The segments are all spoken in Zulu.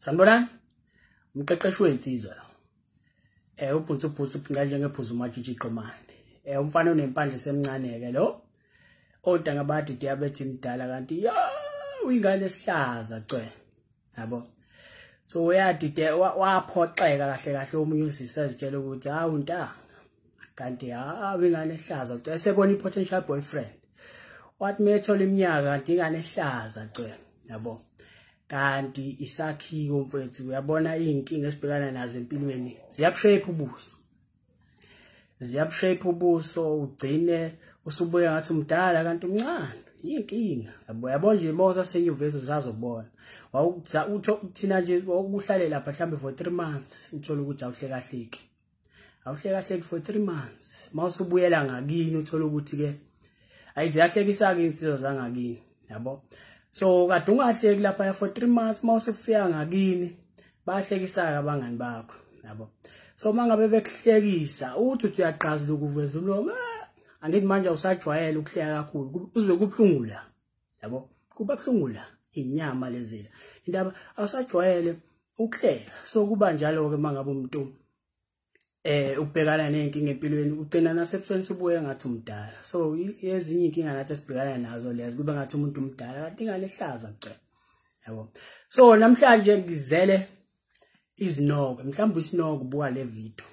Sanibonani. Umqeqeshi wensizwa lo. Ubhutsu ubhutsu njengebhuzu umatshitshi iqomane. Umfana onempandla semncane ke lo. Ontanga badidi abethi mdala kanti ya uyingane esihlaza cwe. Yabo. So uyadide waphoxeka kahle kahle omunye usisi azitshela ukuthi hawu ntanga. Kanti ha uyingane ehlaza cwe sekona i-potential boyfriend. Wathi methola iminyaka kanti ingane ehlaza cwe. Yabo. Kanti isakhiwo mfethu uyabona izinkinga esibhekana nazo empilweni ziyabushape ubuso. Ziyabushape ubuso ugcine usubuya ngathi umdala kanti umncane. Inkinga yabo yabo nje mawusa senyuvesi uzazobona. Thina nje ukuhlale lapha mhlambe for 3 months uthola ukuthi awuhlekahleki. Awuhlekahleki for 3 months. Mawusubuyela ngakini uthola ukuthi ke ayiziyahlekisa ke insizwa zangakini yabo. So kade ungahleki lapha for 3 months mawusufika ngakini bahlekisa abangani bakho yabo. So mangabe bekuhlekisa uthi uyaqhaza ukuveza umlomo angithi manje awusajwayele ukuhleka kakhulu uze kubhlungu la yabo, kuba buhlungu la inyama lezila indaba awusajwayele ukuhleka. So kuba njalo ke mangabe umuntu ubhekana nenkinga empilweni ugcina nasebusweni ubuye ngathi umdala. So ezinye inkinga nathi esibhekana nazo lezo kube ngathi umuntu umdala kanti ingane ehlaza cwe yabo. So namhlanje ngizele izinoko, mhlawumbe isinoko buka le video.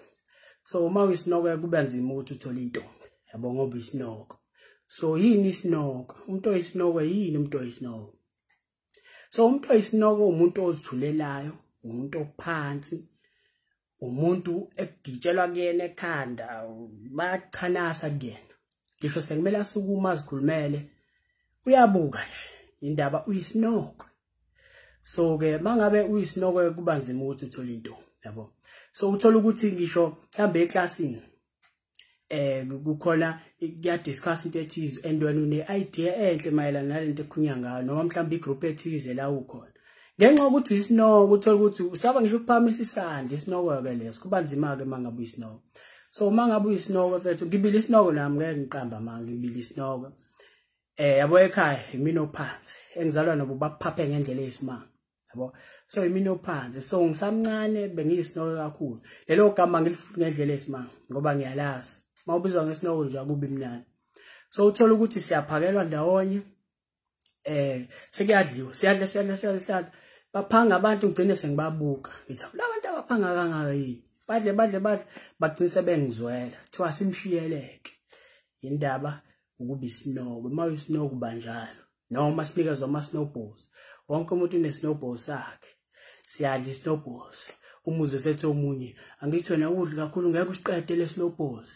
So uma uyisinoko kuba nzima ukuthi uthole intombi yabo ngoba isinoko. So yini isinoko? Umuntu oyisinoko yini umuntu oyisinoko? So umuntu oyisinoko umuntu ozithulelayo, umuntu ophansi, umuntu ekugitshelwa kuyena ekhanda, bayachanasa kuyena. Ngisho sekumele asukuma azikhulumele, uyabuka nje indaba uyisinoko. So ke mangabe uyisinoko kuba nzima ukuthi uthole intombi yabo. So uthola ukuthi ngisho mhlambe eklasini kukhona kuya discuss into ethize and wena une idea enhle mayelana nalento ekhunya ngayo noma mhlambe igroup ethize la ukhona. Ngenxa yokuthi isinoko uthola ukuthi usaba ngisho ukuphakamisa isandla, isinoko ke leso kuba nzima ke mangabe uyisinoko. So mangabe uyisinoko mfethu ngibili isinoko nami ngeke ngiqamba manga ngibili isinoko. Yabo ekhaya imina ophansi engizalwa nabo baphaphe ngendlela eyisimanga yabo. So imina ophansi, so ngisamncane bengiyisinoko kakhulu. Lelo gama ngilifuna ngendlela eyisimanga ngoba ngiyalazi. Mawubizwa ngesinoko nje akubi mnandi. So uthola ukuthi siyaphakelwa ndawonye sekuyadliwa, siyadla siyadla siyadla baphanga abantu ngigcine sengibabuka ngithi labantu abaphanga kangaka yini, badle badle badle bagcine sebengizwela kuthiwa simshiyeleke. Indaba ukuba isinoko, uma uyisinoko banjalo noma sinikezwa ama snowballs, wonke umuntu une snowball sakhe, siyadla isnowballs. Umuze sethe omunye angithi wena udla kakhulu ngeke usiqede le snowballs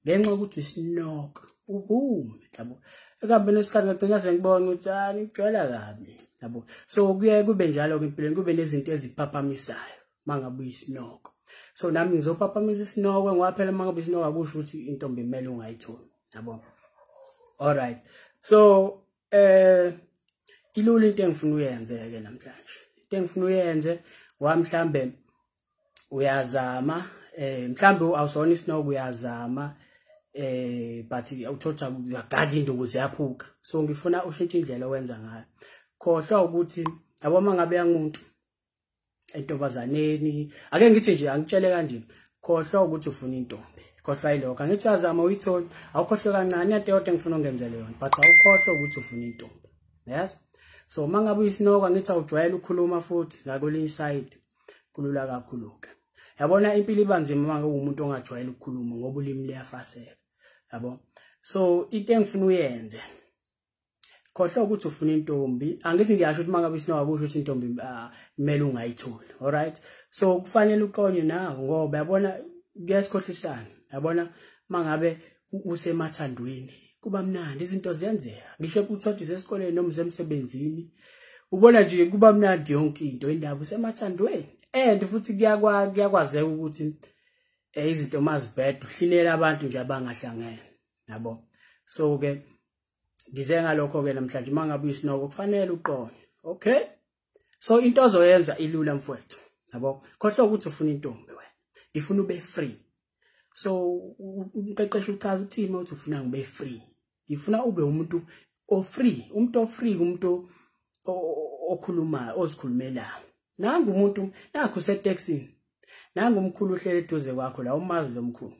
ngenxa yokuthi isinoko uvume yabo. Ekuhambeni kwesikhathi ngagcina sengibona ukuthi ngijwayela kabi yabo. So kuye kube njalo ke empilweni kube nezinto eziphaphamisayo mangabe uyisinoko. So nami ngizophaphamisa isinoko ngoba phela mangabe isinoko akusho ukuthi intombi imele ungayitholi yabo. All right, so ilula into engifuna uyenze ke namhlanje. Into engifuna uyenze ngoba mhlambe uyazama mhlambe awusona isinoko uyazama but uthola uyagadla induku ziyaphuka. So ngifuna ushintshe indlela owenza ngayo. Khohlwa ukuthi yabo mangabe yangumuntu entombazaneni, ake ngithi nje angitshele kanje, khohlwa ukuthi ufuna intombi, khohlwa yilokho. Angithi uyazama uyithola, awukhohlwe kancane into eyodwa engifuna ungenzele yona, but awukhohlwa ukuthi ufuna intombi. Yes. So mangabe uyisinoko angithi awujwayele ukukhuluma futhi ngakwelinye side kulula kakhulu ke. Yabona impilo ibanzima mangabe umuntu ongajwayele ukukhuluma ngoba ulimi liyafaseka yabo. So into engifuna uyenze, khohlwa ukuthi ufuna intombi. Angithi ngiyasho ukuthi mangabe isinoko akusho ukuthi intombi kumele ungayitholi. All right, so kufanele uqonye nawo ngoba yabona kuyasikhohlisana. Yabona mangabe usemathandweni kuba mnandi, izinto ziyenzeka. Ngisho uthothi sesikoleni noma usemsebenzini ubona nje kuba mnandi yonke into, indaba usemathandweni. And futhi kuyakwazeka ukuthi izinto mazibheda uhlinela abantu nje abangahlangene yabo. So ke ngize ngalokho ke namhlanje mangabe uyisinoko kufanele uqonde. Okay, so into ozoyenza ilula mfowethu yabo. Khohlwa ukuthi ufuna intombi wena, ngifuna ube free. So umqeqeshi uchaza uthini uthi ufuna ngibe free? Ngifuna ube umuntu o free, umuntu o free, umuntu okhulumayo, ozikhulumelayo. Nangu umuntu nakho usetekisini, nangu umkhulu uhlele eduze kwakho la, umazi lo mkhulu.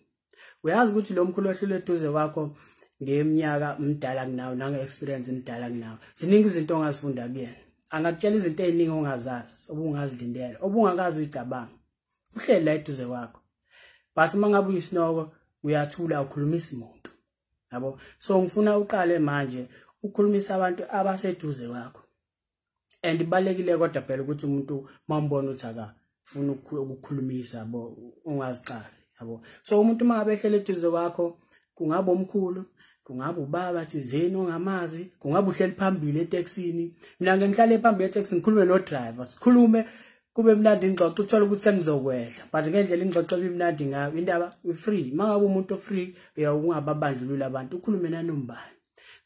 Uyazi ukuthi lo mkhulu ohlele eduze kwakho ngeminyaka mdala kunawe, nange-experience mdala kunawe. Ziningi izinto ongazifunda kuyena. Angakutshela izinto ey'ningi ongazazi, obungazilindela, obungakazi uyicabanga. Uhleli la eduze kwakho. But uma ngabe uyisinoko uyathula, ukhulumisa umuntu. Yabo? So ngifuna uqale manje ukhulumisa abantu abaseduze kwakho. And ibalekile kodwa phela ukuthi umuntu mawumbona ukuthi akafuna ukukhulumisa, yabo, ungazixaki, yabo. So umuntu uma ngabe ehlele eduze kwakho, kungaba omkhulu, kungaba ubaba thizeni ongamazi, kungaba uhleli phambili etekisini. Mina ngihlale phambili etekisini ngikhulume no driver, sikhulume kube mnandi ingxoxo, uthola ukuthi sengizokwehla. But ngendlela ingxoxo ibimnandi ngayo, indaba free. Mangabe umuntu free uyawungababandlulula abantu, ukhulume nanombani.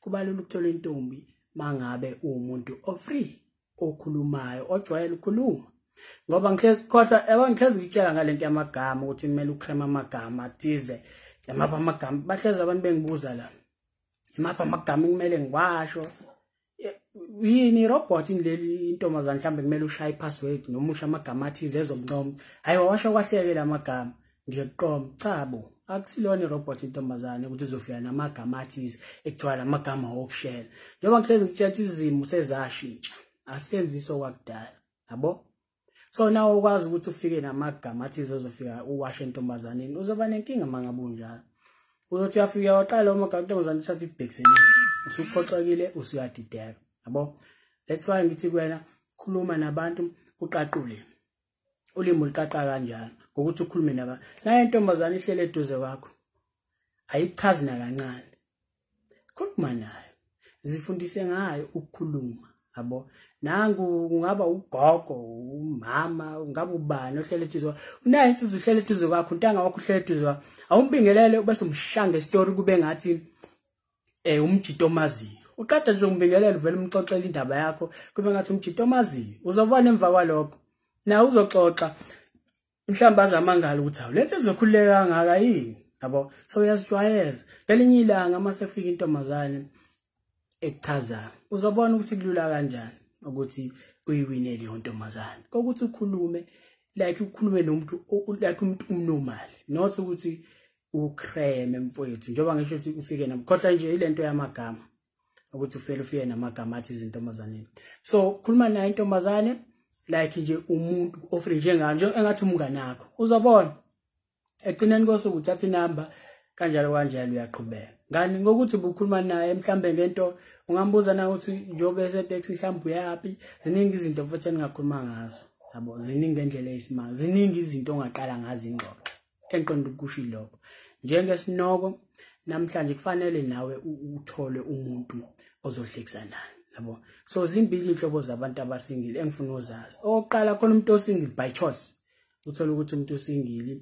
Kubalula ukuthola intombi mangabe uwumuntu o-free, okhulumayo, ojwayele ukukhuluma. Ngoba ngihlezi khohlwa, yabo, ngihlezi ngitshela ngalento yamagama ukuthi kumele ukreme amagama athize. Yamapha amagama, bahlezi abantu bengibuza la. Imapha amagama kumele ngiwasho? Yini irobot leli intombazane mhlambe kumele ushaye password noma usho amagama athize ezomncoma. Hayi, wawasho kwahleke lamagama. Ngiyakuqoma. Cha bo, akusilona irobot intombazane ukuthi uzofika namagama athize ekuthiwa lamagama okushela. Njengoba ngihlezi ngitshela ukuthi izimo sezashintsha, asenziso kwakudala, yabo. So nawe ukwazi ukuthi ufike namagama athize ozofika uwashe entombazaneni, uzoba nenkinga mangabe unjalo. Uzothi uyafika waqala amagama intombazane ithatha ibhekiseni, usuphoxekile, usuyadideka, yabo. That's why ngithi kuwena khuluma nabantu, uqaqule ulimi oluqaqa kanjalo ngokuthi ukhulume nabantu. Naye intombazane ihlele eduze kwakho, ayichazi nakancane, khuluma nayo, zifundise ngayo ukukhuluma, yabo. Nangu kungaba ugogo, umama, ungaba ubani ohlele eduze kwakho, unaye insizwa uhlele eduze kwakho, untanga wakho uhlele eduze kwakho, awumbingelele ubese umshanga story kube ngathi umjito omaziyo. Uqeda nje umbingelele uvele umxoxele indaba yakho kube ngathi umjito omaziyo. Uzobona emva kwalokho nawe uzoxoxa, mhlawumbe azamangala ukuthi hawu lento izokhululeka kangaka yini, yabo. So uyazijwayeza. Ngelinye ilanga mase kufika intombazane ekuchazayo, uzobona ukuthi kulula kanjani ukuthi uyiwinele leyo ntombazane. Kokuthi ukhulume like ukhulume nomuntu like umuntu umnormal, not ukuthi ukreme mfowethu. Njengoba ngisho ukuthi ufike namkhohlwa nje ilento yamagama ukuthi ufike ufike namagama athi izintombazaneni. So khuluma naye intombazane like nje umuntu ofree njenganje, engathi umngane wakho. Uzobona egcineni kosuku uthatha inamba kanjalo kanjalo uyaqhubeka. Ngani ngokuthi ubukhuluma naye mhlambe ngento ungambuza na ukuthi njengoba eseteksi mhlambe uyapi. Ziningi izinto futhi eningakhuluma ngazo, yabo. Ziningi ngendlela eyisimanga, ziningi izinto ongaqala ngazo ingxoxo. Engiqonda ukusho lokho njengesinoko namhlanje kufanele nawe uthole umuntu ozohlekisa naye, yabo. So zimbili inhlobo zabantu abasingile engifuna uzazi. Okokuqala, khona umuntu osingile by choice. Uthola ukuthi umuntu osingile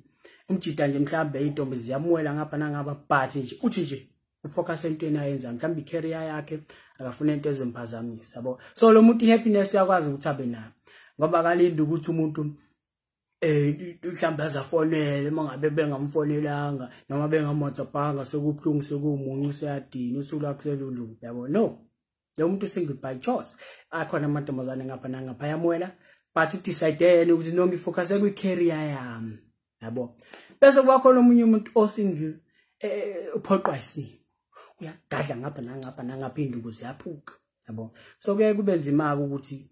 umjida nje mhlambe intombi ziyamuwela ngapha nangapha, but nje uthi nje ufocus entweni ayenza, mhlambe icareer yakhe, akafuna into ezimphazamisa, yabo. So lo muntu ihappiness uyakwazi ukuthi abe nayo, ngoba akalindi ukuthi umuntu mhlambe azafonele mangabe bengamfonelanga noma bengamwhatsappanga sekubuhlungu, sekuwumuncu, useyadina, usuku lwakhe selulungu, yabo. No, lo muntu single by choice. Akhona amantombazane ngapha nangapha yamuwela, but udecide yena ukuthi noma ifocus kwi-career yami, yabo. Bese kuba khona omunye umuntu osingle uphoqwa isimo, uyagadla ngapha nangapha nangapha, induku ziyaphuka, yabo. So kuye kube nzima ukuthi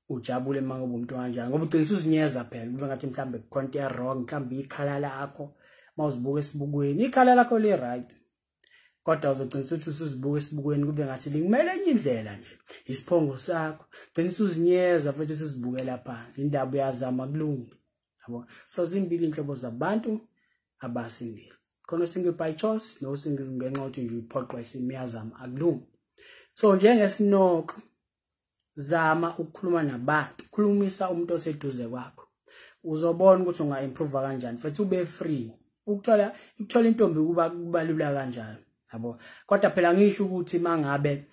ujabule uma ngabe umuntu kanjani, ngoba ugcina usuzinyeza phela, kube ngathi mhlambe kukhona into wrong, mhlambe ikhala lakho mawuzibuka esibukweni, ikhala lakho li right, kodwa uzogcina usuthi usuzibuka esibukweni kube ngathi likumele enye indlela nje, isiphongo sakho gcina usuzinyeza futhi usuzibukela phansi, indaba uyazama kulunge, yabo. So zimbili inhlobo zabantu abasingile, khona single by choice no single ngenxa yokuthi nje uphoqwa isimo, uyazama akulungi. So njengesinoko, zama ukukhuluma nabantu, khulumisa umuntu oseduze kwakho, uzobona ukuthi unga-improve kanjani futhi ube free. Ukuthola intombi kuba kubalula kanjalo, yabo. Kodwa phela ngisho ukuthi mangabe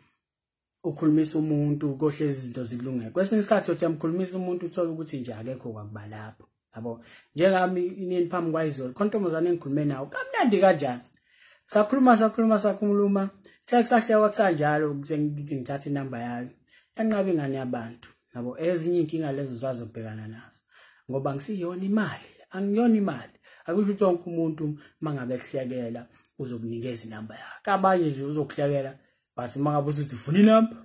ukhulumisa umuntu kohlezi izinto zikulungele, kwesinye isikhathi uthi uyamkhulumisa umuntu uthola ukuthi nje akekho kwakuba lapho, yabo. Njengami inini phambi kwayizolo, khona intombazane engikhulume nawo kamnandi kanjani, sakhuluma sakhuluma sakhuluma, sekusahlekwa kusanjalo, ngithi ngithatha inamba yayo, yanqaba ingane yabantu. Yabo, ezinye inkinga lezo zazobhekana nazo ngoba ngisiyona imali, angiyona imali. Akusho ukuthi wonke umuntu mangabe ekuhlekela uzokunikeza inamba yakhe. Abanye nje uzokuhlekela, but mangabe uthi ufuna inamba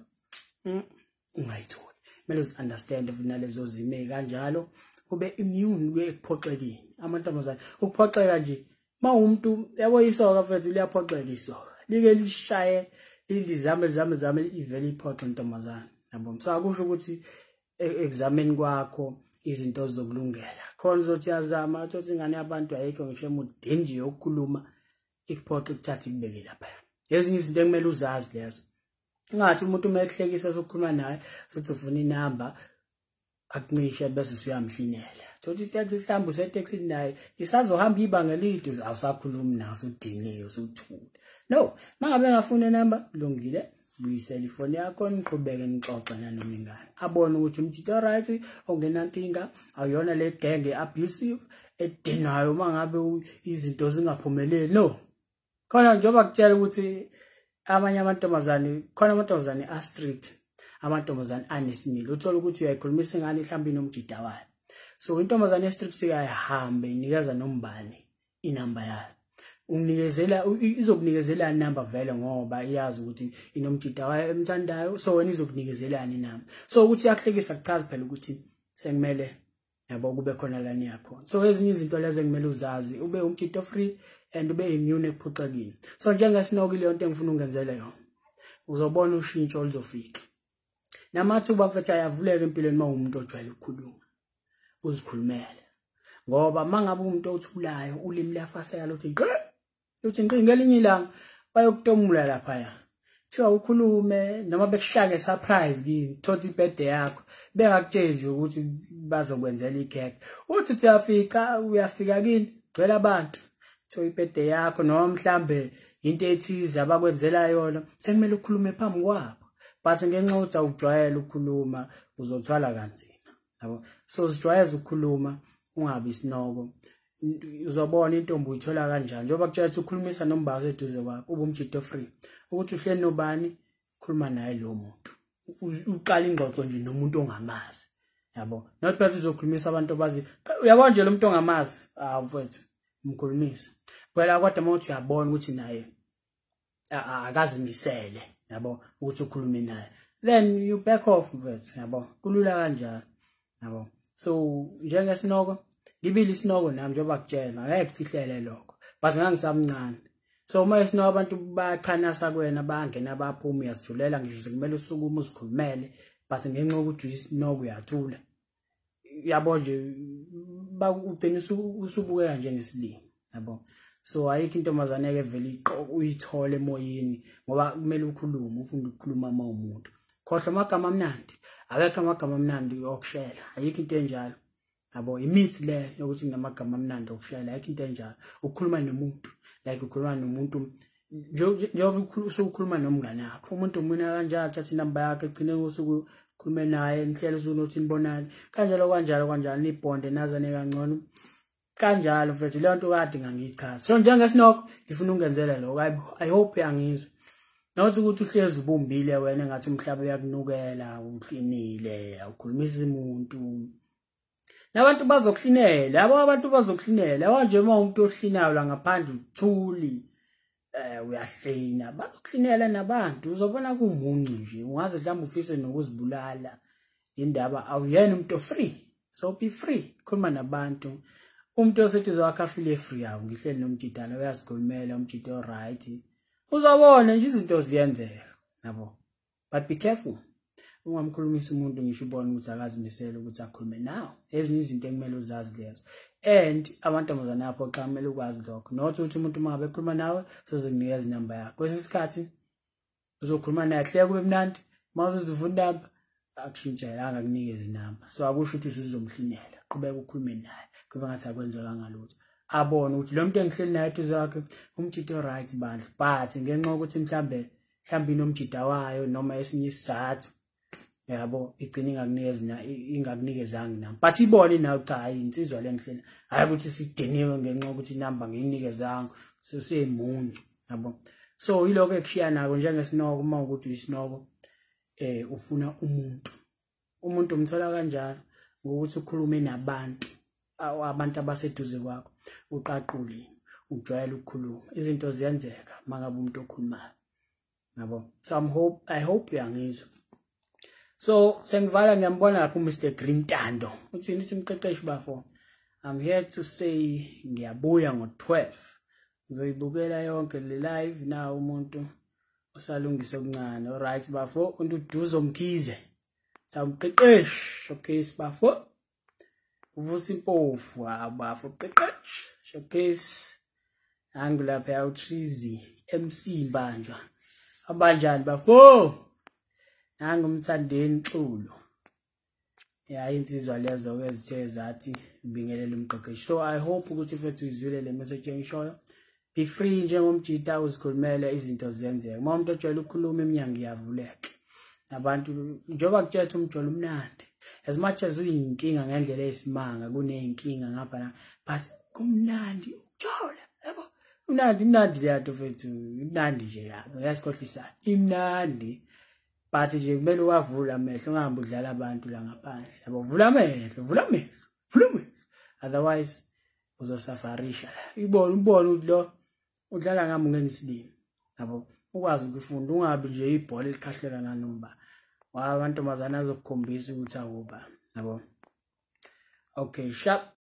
ungayitholi. Kumele uzi-understand futhi nalezo zimo kanjalo, ube immune ekuphoxekeni. Amantombazane ukuphoxeka nje, mawumuntu yabo isoka mfethu liyaphoxeka isoka, like lishaye lizame lizame lizame ivele iphoxe intombazane, yabo. So akusho ukuthi ekuzameni kwakho izinto zizokulungela. Khona uzothi uyazama, uthi ingane yabantu ayikho ngisho emudini nje yokukhuluma, ikuphoxe ikuthathe ikubeke lapha. Ezinye izinto ekumele uzazi lezo. Ungathi umuntu uma ekuhlekisa sokukhuluma naye sothi ufuna inamba, akuncishe bese usuyamhlinela. Thothi itaxi mhlawumbe usetekisini naye isazohamba ibanga elide, awusakhulumi naye, usudiniwe, usuthule. No, mangabe engafuna inamba, kulungile, buyisela ifoni yakho niqhubeke nixoxe nanoma ingane. Abone ukuthi umjito right, ongenankinga, awuyona le genge abusive edinayo uma ngabe izinto zingaphumeleli. No. Khona njengoba kutshela ukuthi abanye amantombazane, khona amantombazane a strict, amantombazane anesimilo. Uthola ukuthi uyayikhulumisa ingane mhlawumbe inomjida wayo. So intombazane e-strict sikayihambe inikeza nombani inamba yayo. Unikezela izokunikezela inamba vele ngoba iyazi ukuthi inomjida wayo emthandayo, so wena izokunikezelana inamba. So ukuthi iyakuhlekisa kuchaza phela ukuthi sekumele yabo kube khona la niyakhona. So ezinye izinto lezo ekumele uzazi, ube umjito free and ube immune ekuphoxekeni. So njengesinoki leyo nto engifuna ungenzele yona, uzobona ushintsho oluzofika. Namathuba mfethu ayavuleka empilweni uma umuntu ojwayele ukukhuluma, uzikhulumele. Ngoba mangabe umuntu othulayo ulimi liyafaseka luthi ngqi, luthi ngqi, ngelinye ilanga bayokutomula laphaya. Kuthiwa ukhulume noma bekushake surprise kini, thothi ibirthday yakho, bengakutsheli nje ukuthi bazokwenzela ikhekhe. Uthi uyafika, uyafika kini, gcwele abantu. Kuthiwa ibirthday yakho noma mhlambe into ethize abakwenzela yona, sekumele ukhulume phambi kwabo. But ngenxa yokuthi awujwayele ukukhuluma uzothwala kanzima, yabo. So zijwayeze ukukhuluma, ungabi isinoko. Uzobona intombi uyithola kanjani njengoba kutshela ukuthi ukhulumisa nombazo eduze kwakho, ube umjito free. Ukuthi uhleli nobani, khuluma naye lo muntu. Uqala ingxoxo nje nomuntu ongamazi, yabo. Not that uzokhulumisa abantu obazi. Uyabona nje lo muntu ongamazi, ah mfethu, umkhulumisa. Phela kodwa uma uthi uyabona ukuthi naye akazimisele, yabo, ukuthi ukhulume naye, then you back off mfethu, yabo. Kulula kanjalo, yabo. So njengesinoko, ngibili isinoko nami njengoba kutshela, ngeke kufihlele lokho, but ngangisamncane. So uma isinoko abantu bayachanasa kuwena, bayangena baphuma, uyazithulela ngisho sekumele usukume uzikhulumele, but ngenxa yokuthi isinoko uyathula, yabo nje ugcina usubukeka njengesilima, yabo. So ayikho intombazane eke vele uyithole emoyeni ngoba kumele ukhulume, ufunde ukukhuluma uma umuntu. Khohlwa amagama amnandi, akekho amagama amnandi okushela, ayikho into enjalo, yabo. Imyth le yokuthi kunamagama amnandi okushela, ayikho into enjalo. Ukukhuluma nomuntu like ukhuluma nomuntu njengoba usukhuluma nomngane wakho, umuntu umina kanjalo, thatha inamba yakhe, egcine usuku ukhulume naye, nihlele usuku nothi nibonane kanjalo kanjalo kanjalo, nibhonde nazane kangcono kanjalo mfethu. Leyo nto kade ngangiyichaza. So njengesinoko ngifuna ungenzele lokho, I hope uyangizwa. Not ukuthi uhlezi ubumbile wena ngathi umhlaba uyakunukela, uhlinile, awukhulumisi umuntu. Nabantu bazokuhlinela, yabo, abantu bazokuhlinela. Yabo nje uma umuntu ohlinayo la ngaphandle uthuli, uyahlina, bazokuhlinela nabantu, uzobona kumuncu nje, ungaze mhlawumbe ufise nokuzibulala. Indaba awuyena umuntu free, so be free, khuluma nabantu. Umuntu osethi wakhe afile free, yawo ngihleli nomjidana uyazikhulumela, umjito right. Uzobona nje izinto ziyenzeka, yabo. But be careful. Ungamkhulumisa umuntu ngisho ubone ukuthi akazimisele ukuthi akhulume nawe. Ezinye izinto ekumele uzazi lezo. And amantombazane apho xa kumele ukwazi lokho. Not ukuthi umuntu uma ngabe ekhuluma nawe sozokunikeza inamba yakho. Kwesinye isikhathi uzokhuluma naye hleke kube mnandi, uma uzozivuna inamba akushintshelanga akunikeze inamba. So akusho ukuthi usuzomhlinela. Qhubeka ukhulume naye. Kube ngathi akwenzekanga lutho. Abone ukuthi lo muntu engihleli naye eduze kwakhe umjito right bandla, but ngenxa yokuthi mhlambe inomjida wayo noma esinye isizathu, yabo, igcina ingakunikeza ingakunikezanga inamba, but ibone nawe cha hayi insizwa le ngihleli, hayi ukuthi sidiniwe ngenxa yokuthi inamba ngiyinikezanga, sesemuncu, yabo. So yiloko ekushiya nako njengesinoko. Uma ukuthi uyisinoko, ufuna umuntu Umuntu umthola kanjalo ngokuthi ukhulume nabantu, abantu abaseduze kwakho, uqaqule, ujwayele ukukhuluma. Izinto ziyenzeka mangabe umuntu okhulumayo, yabo. So I hope uyangizwa. So sengivala, ngiyambona lapho uMr Green Tando. Uthini? Uthi mqeqeshi bafo, I'm here to say ngiyabuya ngo-12, ngizoyibukela yonke le live. Now umuntu usalungisa okuncane. Alright bafo, uNduduzo Mkhize, sawumqeqeshi, showcase bafo, uvusa impofu bafo, qeqesh, showcase. Nangu lapha uTrizi MC Mbanjwa, abanjani bafo? Nangu umthandeni Xulo. Ya, insizwa lezo ke ezithe zathi bingelela umqeqeshi. So I hope ukuthi mfethu izwile le message engishoyo. Be free njengomjita, uzikhulumele, izinto ziyenzeka. Uma umuntu ojwayele ukukhuluma, iminyango iyavuleka. Abantu njengoba kutshela umjolo umnandi, as much as uyinkinga ngendlela eyisimanga, kuneyinkinga ngapha la, but kumnandi ukujola, yabo. Imnandi, imnandi leya nto mfethu, imnandi nje yabo, iyasikhohlisa, imnandi. But nje kumele uwavule amehlo, ungahambi udlala abantu la ngaphandle, yabo. Vula amehlo, vula amehlo, vula amehlo, otherwise uzosafarisha la. Ibone, ubone ukuthi lo udlala ngami ngenisibili, yabo. Ukwazi ukufunda, ungabi nje ibhola elikhahlela nanoma amantombazane azokukhombisa ukuthi awuba, yabo. Okay, sharp.